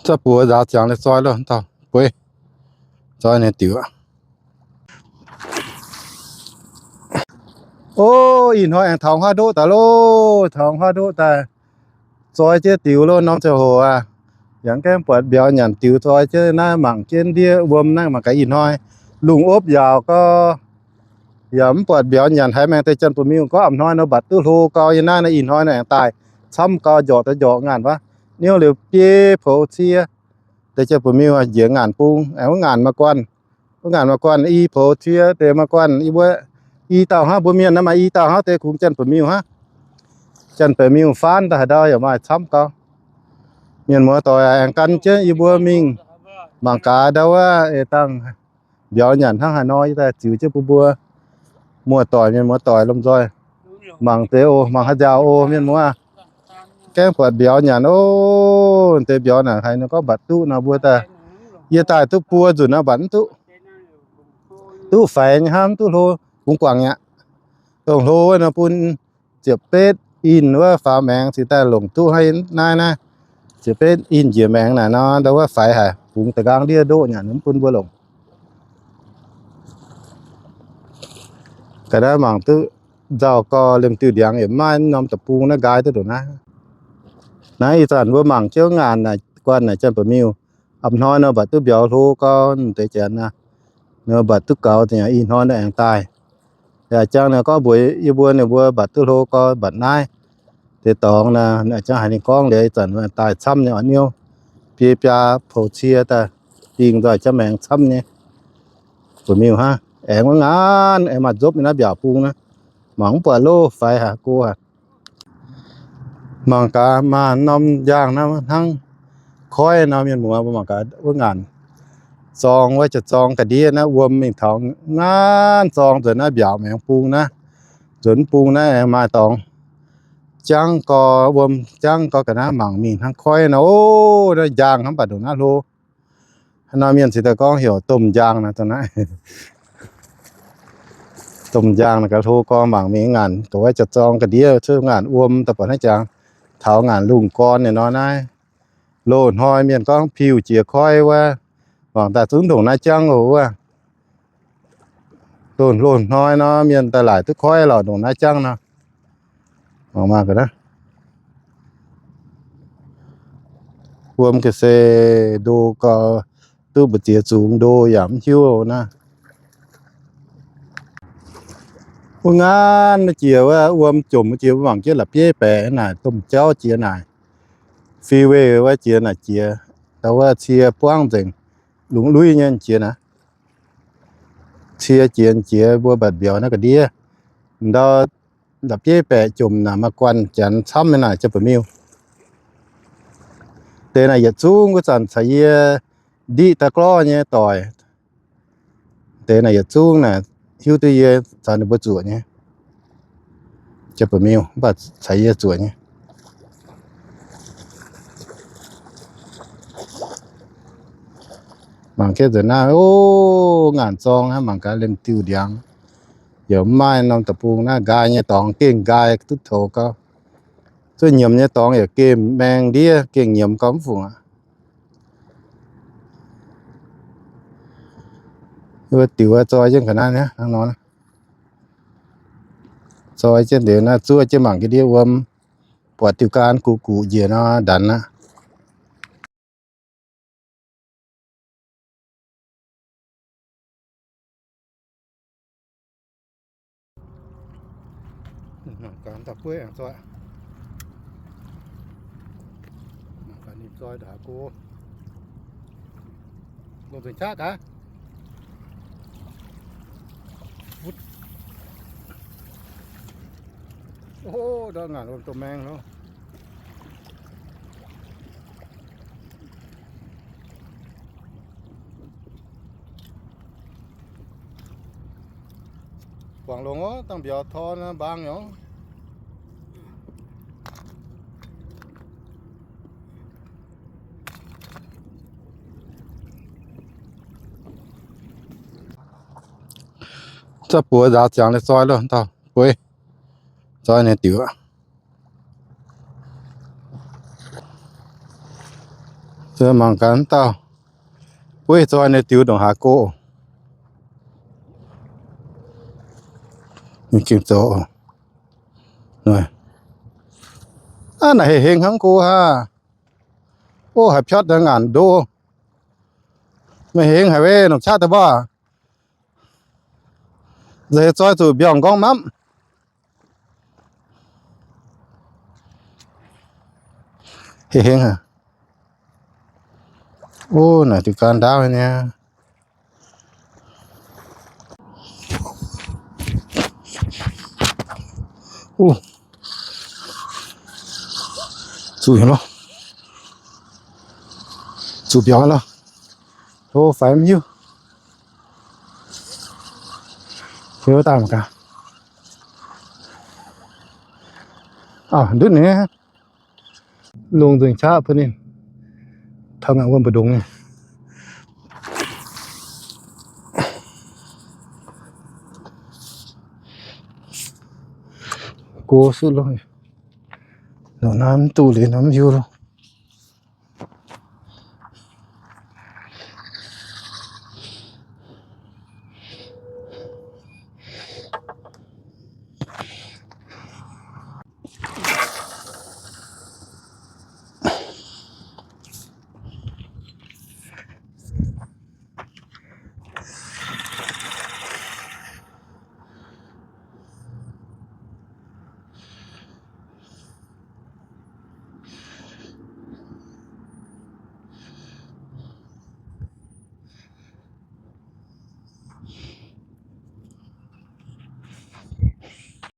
Za'buoz nzaaux ziangx liuz zoi loh, dauh bueix zoi ninh diuc. O, ih hnoi aengx taux huaav ndoqv daaih loh, taux huaav ndoqv daaih, zoi jienv diuc loh, norm ziangh hoc aac. Yangh gaengh buatc mbiauz nyanc diuc zoi jienv naaiv, mangc jienv ndiev wuom naaiv mangc gaax ih hnoi lungh opv yaauc gau. Yaac mv buatc mbiauz nyanc haiz maengx deix janx-buoz-miuh gorngv a'hnoi nor mbatc duqv hlo gau yiem naaiv nor, ih hnoi nor aengx daaih camv gau, njorqc daaih njorqc ngaanc wuov, niouv liuz biei poux cie. Deix janx-buoz-miuh njiec ngaanc bung, aengx wuov ngaanc maaih guanh, wuov ngaanc maaih guanh i poux cie deix maaih guanh. Yie mbuo i dauh hnangv, mbuo mienh naaiv maaih i dauh hnangv deix kungx janx-buoz-miuh hnangv. Janx-buoz-miuh faanv daaih haaix ndau yaac maaih camv gau. Mienh muoz doic aengx gan jienv yie mbuo mingh mangc gaax ndau wuov, eix dangh mbiauz nyanc hnangv haaix nor, yie daaih ziux jienv bun mbuo muoz-doic, mienh muoz-doic lomh nzoih mangc deix oc, mangc haaix nziaauc oc, mienh muoz. Gaengh buatc mbiauz nyanc oc. Deix mbiauz naaic haiz ninh gorngv mbatc duqv nor mbuo daaih, yie daaih duqv buo nzunc nor mbatc mv duqv. Duqv faix nyei hnangv, mv duqv hlo, bungx guangc aqv. Dongh hlo wuov nor bun ziepc betv inh wuov faaux maengx cingx daaih longc duqv haiv naaiv naaiv. Ziepc betv inh njiec maengx naaic nor, ndau wuov faix haic, bungx da'nqaang ndiev ndoqv nyanc mv bun mbuo longc. Ga'naaiv mangc duqv nzauh gau, liemh diuh ndiangx yaac maiv maaih norm deic-bung naaiv nqaai duqv ndongc naaiv. Naaiv ih zanc mbuo mangc jienv ngaanc naaic, guanh naaic janx-buoz-miuh, a'hnoi nor mbatc duqv mbiauz hlo gau deix janx aac, nor mbatc duqv gaux deix, ih hnoi nor aengx daaih. Yaac jangx ninh gorngv mbuox yie mbuo, ninh mbuo mbatc duqv hlo gau mbatc naaiv deix dorngx naaic, jangx haiz ninh gorngv liuz ih zanc daaih camv nyei oc, niouv biei biaa poux cie daaih dingh nzoih jaav maengx camv nyei. Buoz-miuh hnangv, aengx wuov ngaanc aengx maaih nzopv nyei naaiv mbiaauc bung naaiv, mangc mv buatc loh, faix haic, go haic. Mangc gaax maaih norm njang naaiv hnangv koiv nor, mienh muoz mbuo mangc gaax wuov ngaanc zorng wuov, jiex zorng ga'ndiev naaiv, wuom mingh taux ngaanc zorng nzuonx naaiv mbiaauc maengx bung naaiv, nzuonx bung naaiv aengx maaih dorngx jangv gau, wuom jangv gau ga'naaiv mangc mingh hnangv koiv nor. O, naaiv njang hnangv, mv baac ndongc naaiv hlo. Hnangv nor mienh cingx daaih gorngv heuc domh njang naaiv, dongh naaiv. Domh njang naaiv gaax hlo gorngv mangc mingh ngaanc ga'waiv jiex zorng ga'ndiev cuotv ngaanc wuom daaih buatc hnangv jangx, taux ngaanc lungh gorn nyei nor naaiv. Loz-hnoi mienh gorngv piuh jiex koiv wuov, mangc daaih zungv ndongc naaiv jangv oc wuov. Loz-hnoi nor mienh daaih laaic duqv koiv lorqc, ndongc naaiv jangv nor. Mangc maah, wuom ga'sie ndo gau, duqv mbu'ziex zungx ndo yaac mv hiuv naaiv. Wuov ngaanc jiex wuov, wuom jomc jiex, mbuo mangc jienv la'bieiv baeqc naaic, domh jauv jiex naaic, fiwei wuov jiex naaic jiex, ndau wuov cie buangv nzengc, lungz luiv nyei jiex naaic. Cie jiex jiex mbuo mbatc mbiauz naaiv ga'ndiev, ndau la'bieiv baeqc jomc naaic maaih guanh janx camv nyei naaic, janx-buoz-miuh. Deix naaic yietc zungv wuov zanc caux yie ndiqv daaih glorv nyei doic. Deix naaic yietc zungv naaic hiuv duqv yie caux ninh mbuo zuoqc nyei, janx-buoz-miuh, mv baac caux yie zuoqc nyei. Mangc jienv nzengc naaiv, o, ngaanc zorng aqv, mangc gaax liemh diuh ndiangx, yaac mv maaih norm deic-bung naaiv, nqaai nyei dorngx gengh nqaai duqv toux gau. Zuov nyiemc nyei dorngx yaac gengh maeng ndiev, gengh nyiemc gau mv fungc aqv. Wuov diuc zoi jienv ga'naaiv hnangv nor, zoi jienv liuz naaiv zuov jienv mangc ga'ndiev wuom, buatc diuh gaan guqc guqc njiec nor ndanx aqv. Mangc gaax ninh zoi ndongc haaix go. Longc nzengc qaqv gaax. Wuov, o, ndau ngaanc wuom domh maeng loh. Guangc longx oc, dangh mbiauz tor naaiv mbaang nyei. Za'buoz nzaaux ziangx liuz zoi loh, dauh bueiv zoi ninh diuc. Mangc gaax dauh bueiv zoi ninh diuc ndongc haaix go. Ninh gengh zoux. Aav, naaic heh hengx hnangv go haah. Ov, haaix piatv daaih ngaanc ndo. Meih heh hengx haic weh, longc qaqv daaih mbuo. Nza'heix zoi zuqc mbiauz nqorngv mamv. Heh hengx aac. Ov, naaic diuh ga'naaiv ndaauv nyei. Ov, zuqc haaix lorqc. Zuqc mbiauz lorqc. Hlo faix mv hiuv. Hiuv daaih mangc gaax. Aav, ndutv nyei. Lungh nzengc qaqv bun ninh taux ngaanc wuom mbu'ndongx nyei. Go suqv loh. Nor naaiv mv duqv liuz nor mv hiuv loh.